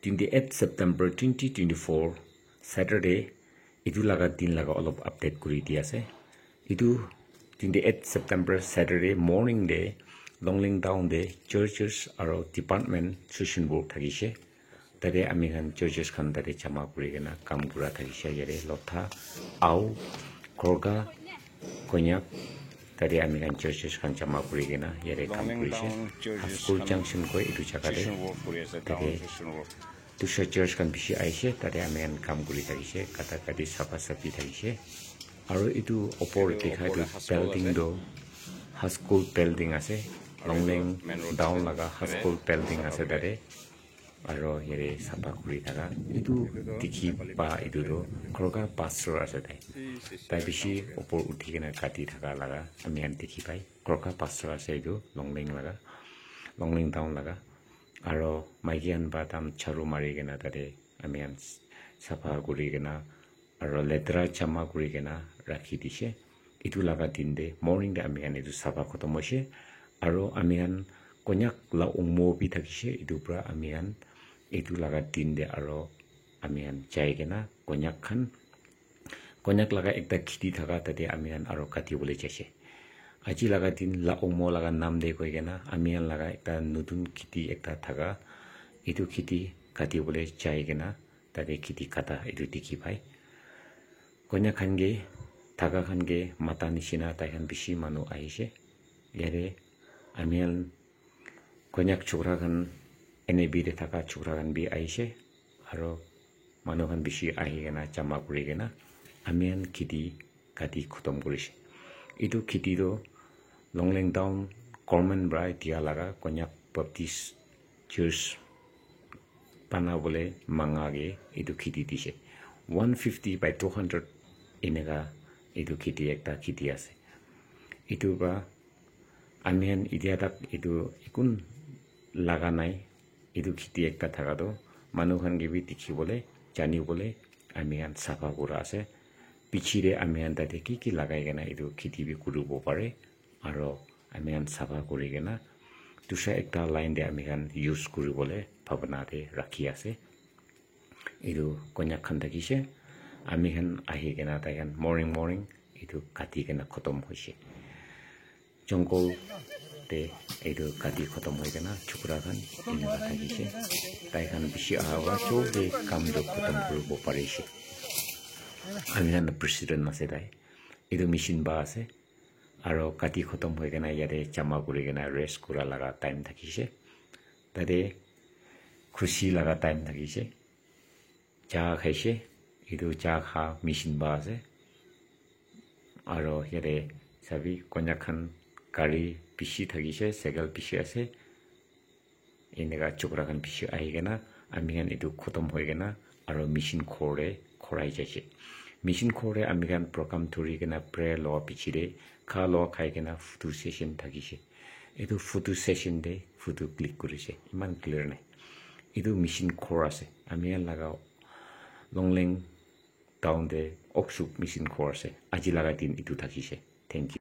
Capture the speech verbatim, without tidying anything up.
twenty eight September twenty twenty four, Saturday, etu laga din laga olop update kuri di ase. Etu twenty eight September, Saturday morning de Longleng town de churches aro department session board thakishe. Tate ami khan churches khan tate jama kuri kena kam kura thakishe. Yate Lotha, Ao, Korka, Konyak, tate ami khan churches khan jama kuri kena yate kam kurishe. Haskul Junction koi etu jaga te. Tate dusra church khan bishi ahishe, tate ami khan kam kuri thakishe, kata kati sapha saphi thakishe. Aro etu opor dikha etu building toh Haskul building ase, Longleng town laga Haskul building ase tate. Aro yate sapha kuri thaka etu dikhi pa etu toh Korka pastor ase tai. Tai bishi opor uthi kena kati thaka laga ami khan dikhi pai. Korka pastor ase etu Longleng laga, Longleng town laga. Aro maiki khan para tai khan jharu mari kena tate ami khan sapha kuri kena aro letera jama kuri kena rakhi dishe. Etu laga din te morning te ami khan etu sapha khotom hoishe. Aro ami khan Konyak la umo bi thakishe. Etu para ami khan etu laga din te aro ami khan jai kena Konyak khan Konyak laga ekta kheti thaka tate ami khan aro kati bole jaise. Aji laga din la umo laga nam de koi kena ami khan laga ekta notun kheti ekta thaka etu kheti kati bole jai kena tate kheti kata etu dikhi pai. Konyak khan ke thaka khan ke mata nishina tai khan bishi manu ahishe. Yate ami khan Konyak chokra khan N A B te thaka chokra khan bi ahishe, aro manu khan bishi ahi kena jama kuri kena ami khan kheti kati khotom kurishe. Etu kheti toh Longleng town government para dia laga Konyak Baptist Church bana bole manga ke etu kheti dishe. One fifty by two hundred eneka etu kheti ekta kheti ase. Etu para ami khan itia tak etu ekun laga nai. Etu kheti ekta thaka toh manu khan ke bi dikhi bole, jani bole ami khan sapha kura ase. Piche te ami khan tate ki ki lagai kena etu kheti bi kuri bo pare. Aro ami khan sapha kuri kena dusra ekta line te ami khan use kuri bole bhabana te rakhi ase. Etu Konyak khan thakishe, ami khan ahi kena tai khan morning morning etu kati kena khotom hoishe. Jungle te etu kati khotom hoi kena chokra khan eneka thakishe. Tai khan bishi aha para jaldi kam toh khotom kuri bo parishe. Ami khan president ase tai. Etu mission pa ase. Aro kati khotom hoi kena yate jama kuri kena rest kura laga time thakishe. Tate khushi laga time thakishe. Cha khaishe. Etu cha kha mission pa ase. Aro yate sabi Konyak khan gari bishi thakishe, cycle bishi ase. Eneka chokra khan bishi ahi kena ami khan etu khotom hoi kena aro mission ghor te khorai jaise. Mission ghor te ami khan program thuri kena prayer loa piche te kha loa khai kena photo session thakishe. Etu photo session te photo click kurishe. Eman clear nai. Etu mission ghor ase. Ami khan laga Longleng town te Oksup mission ghor ase. Aji laga din etu thakishe. Thank you.